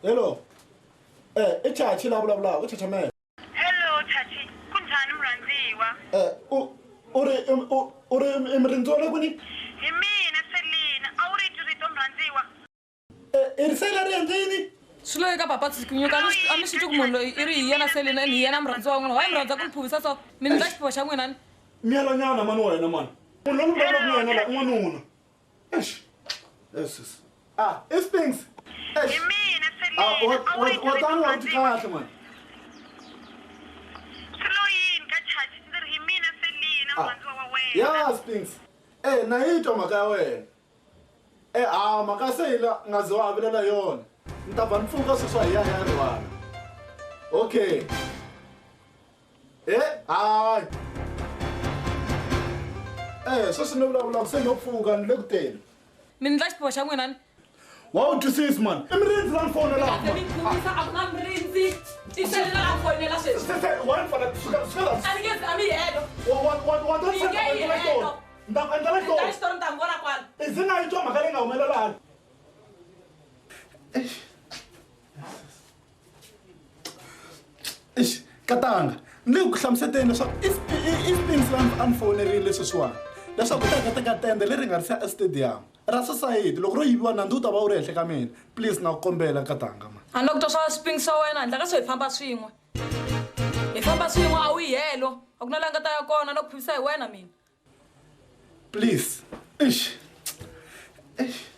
Hello. Eh, i Chachi la vulavulaka, i Chachamela. Hello Chachi, kunjhani murhandziwa? Eh, u u ri u u ri i murindzi wa le kwini? Hi mina Selina, a wu ri twi rito murhandziwa? Eh, i ri se la ri endlini? Swi lo eka papa Tshikinyuka, a mi swi a mi swi twi ku munhu loyi i ri hi yena Selina and hi yena murhandziwa wa n'wina. Why mi rhandza ku ni phuvisa so? Mi ni ndla xiphiqo xa n'wina ni? Miyelanyana mani wena mani. Munhu loyi ni vulavulaka na yena la i n'wanuna. Eish. Yes, sis. Ah, i Spinks. Eish. Hi mina Ah, Selina, wa a wu wa ri twi wa rito tani wa ti murhandziwa? kahle mani. Swi lo yini ka Chachi? Ndzi ri hi mina Selina Ah. murhandziwa wa wena. Ya Spinks. Eh, na yi twa mhaka ya wena. Eh, ah, mhaka se yi la nga ze wa vilela yona. Ni ta ba ni pfuka sweswi hi ya hi ya rivala. Okay. Eh, hayi. Eh, sweswi ni vulavulaka se no pfuka ni le ku teni. Mi ni ndla xiphiqo xa n'wina ni? Wa wu twisisi mani. I murindzi la ni fonelaka. Mi ni khomisa a ku na murindzi. I Selina a fonela sweswi. Se se wa ni fona suka suka la. A ni nge zi a mi helo. Wa wa wa wa ta Mi nge yi helo. Ni ta ku endlela Ni ta xitori. xitori ni ta n'wi vona kwala. I ze nga yi twa mhaka leyi nga humelela hala. Eish. Eish, katanga ni le ku hlamuseteni leswaku i Spinks la a ni fonerile sweswiwani leswaku u ta ka teka tende leri nga ri siya estadium ra society loko ro yiviwa nandzu wu ta va wu ri henhla ka mina please na ku kombela katanga ma A ni la ku twa swa Spinks swa wena handle ka swo hi famba swin'we. Hi famba swin'we a wu yi helo. A ku na la nga ta ya kona na ku phivisa hi wena mina. Please. Eish. Eish.